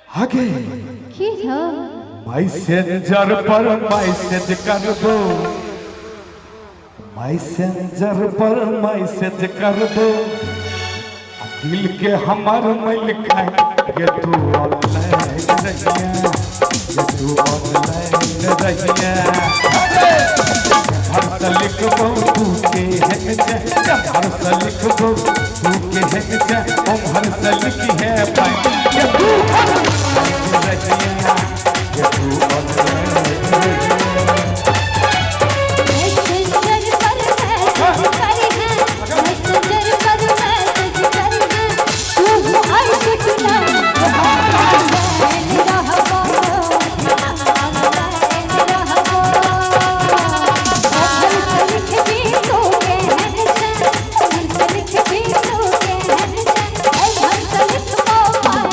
आगे की हो? मैसेंजर पर मैसेज कर दो, मैसेंजर पर मैसेज कर दो, दिल के हमर मिल के तू ऑनलाइन रहिया, ये तू ऑनलाइन रहिया। हर से लिखबो तू के है, हर से लिखबो तू के है, हम हर से लिखी है पाई, ये तू ऑनलाइन रहिया, ये तू ऑनलाइन रहिया। मैसेंजर पर मैसेज करी है, मैसेंजर पर मैसेज करी है, तू आई कुछ ना ऑनलाइन रहबो, ऑनलाइन रहबो। ओहर से लिखबी तू केहन छै, ओहर से लिखबी तू केहन छै, ओहर से लिखबो पाइ,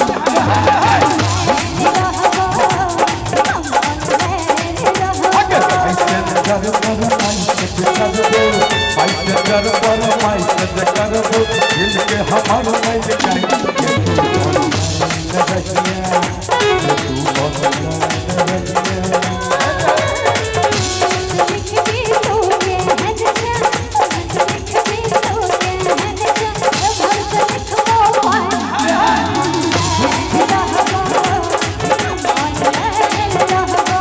ऑनलाइन रहबो, हम ऑनलाइन रहबो। मैसेंजर पर मैसेज कर दो, मैसेंजर पर मैसेज कर दो, दिल के हमर मिल जाए, ये तू ऑनलाइन रहिया, ये तू ऑनलाइन रहिया। लिखबी तू केहन छै, ओहर से लिखबी तू केहन छै, ओहर से लिखबो पाइ, ऑनलाइन रहबो, हम ऑनलाइन रहबो।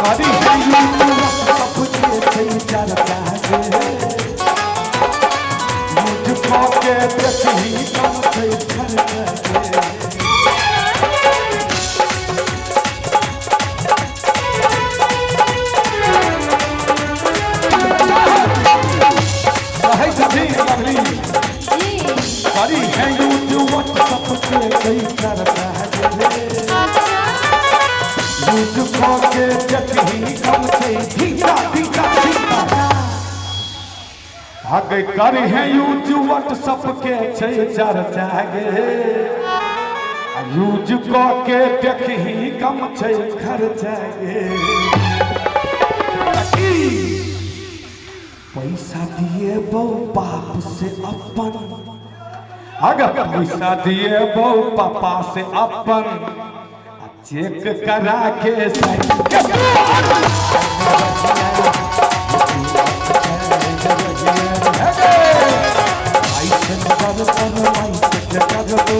अरे सब के छै चर्चा गे, मुझको के देखी कम छै खर्चा गे। कहै छथिन लवली जी। करी है यूज व्हाट्सएप के छै चर्चा गे, मुझको के देखी कम छै धीरा धीरा धीरा। आगे करी है यूज व्हाट्सएप के छै चर्चा गे, आ यूज क के देखी कम छै खर्चा गे। पैसा दिए बौ बाप से अपन, अगर पैसा दिए बौ पापा से अपन, आ चेक करा के साइन। मैसेंजर पर मैसेज कर दो,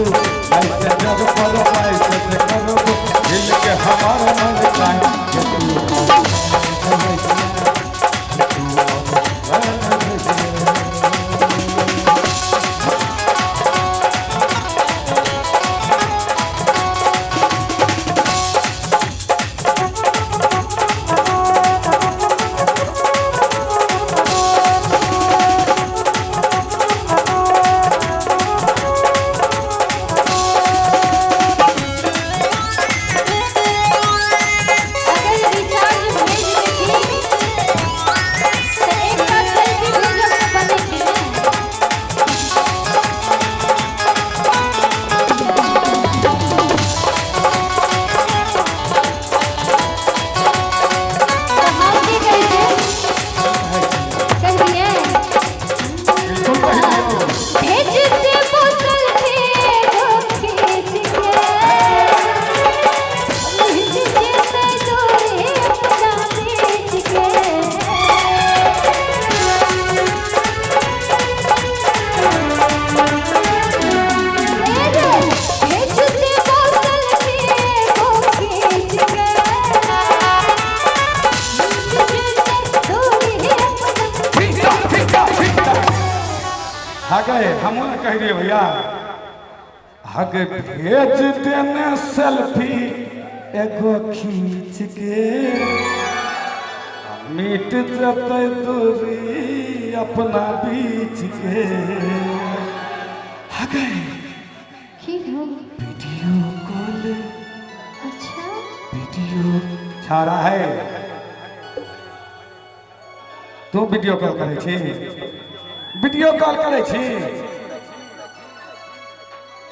मैसेंजर पर मैसेज कर दो, दिल के हमार मन काहे, ये तू ऑनलाइन रहिया, ये तू ऑनलाइन रहिया। हगे हमहूँ ने कहि दियै भैया, हगे भेज देने सेल्फी एगो खींच के, मिट जतै दूरी अपना बीच के। हगे की हो? Video call. अच्छा। वीडियो छाड़ा है, तू वीडियो कॉल करै छी, वीडियो कॉल करै छी।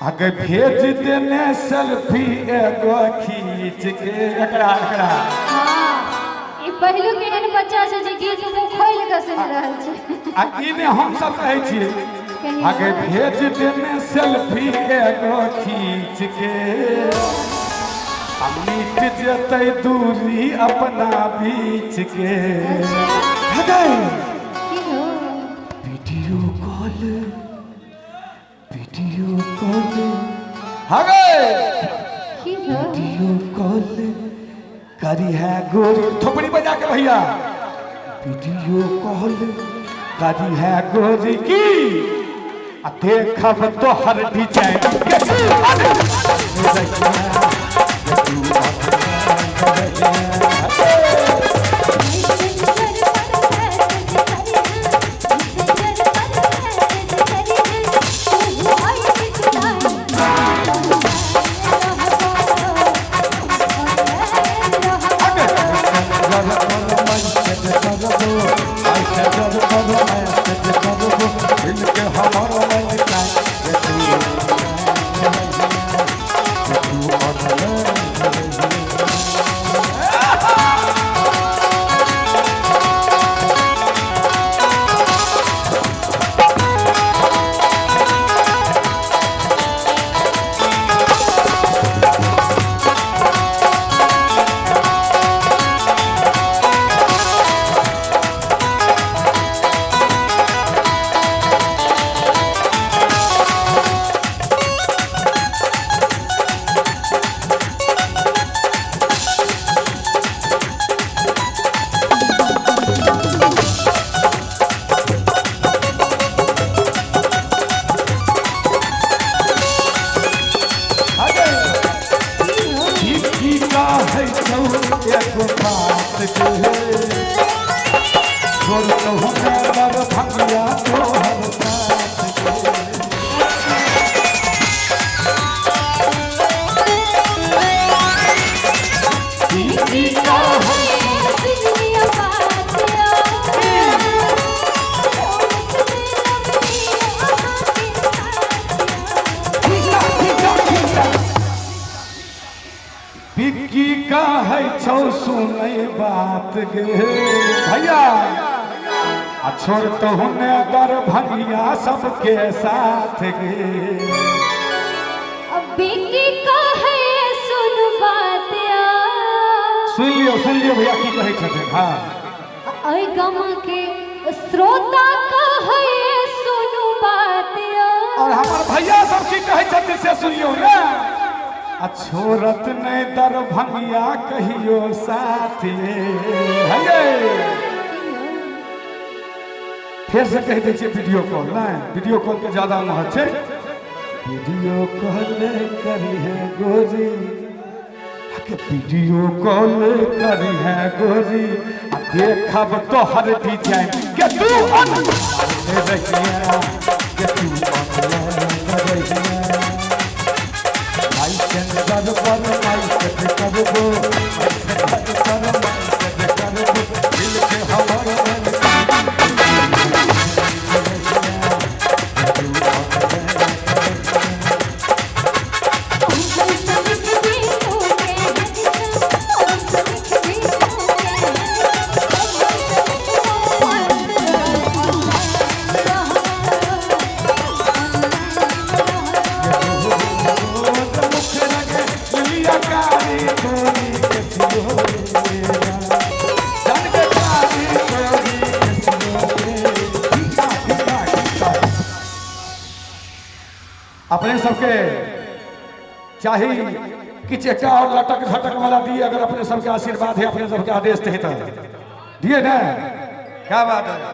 आगे भेज देने सेल्फी एगो खींच के, एकरा एकरा। हाँ, ई पहिलुक एहन बच्चा छै जे गीत मुँह खोलि कऽ सुनि रहल छै। आ ई ने हम सब कहै छियै। आगे भेज देने सेल्फी एगो खींच के, आ मिट जेतै दूरी अपना बीच के। हगे की हो? वीडियो कॉल, वीडियो कॉल, हगे की हो? वीडियो कॉल करी है गोरी, थोपड़ी बजा के भैया, वीडियो कॉल करी है गोरी की, आ देखब तोहर डिजाइन के तू बिक्की कहै छौ सुनै बात गे भैया, आ छोड़तहु ने दरभंगिया सबके साथ गे। बिक्की कहै सुन बात, सुन लियौ, सुन लियौ भैया की कहै छथिन। हाँ, एहि गाम के श्रोता कहै सुनु बात, और हमर भैया सब की कहै छथिन से सुनियौ ने। आ छोड़त नहीं दरभंगिया कहियो साथ। फिर से कहि दै छियै वीडियो कॉल, नहीं वीडियो कॉल के ज्यादा महत्व छै। वीडियो कॉल करी है गोरी, वीडियो कॉल करी है गोरी, आ देखब तोहर डिजाइन के तू रहिया, के तू रहिया। अपने सबके चाही किछु एकटा और लटक झटक वाला दिए, अगर अपने सबके आशीर्वाद है, अपने सबके आदेश थे तो दिए ना, क्या बात है।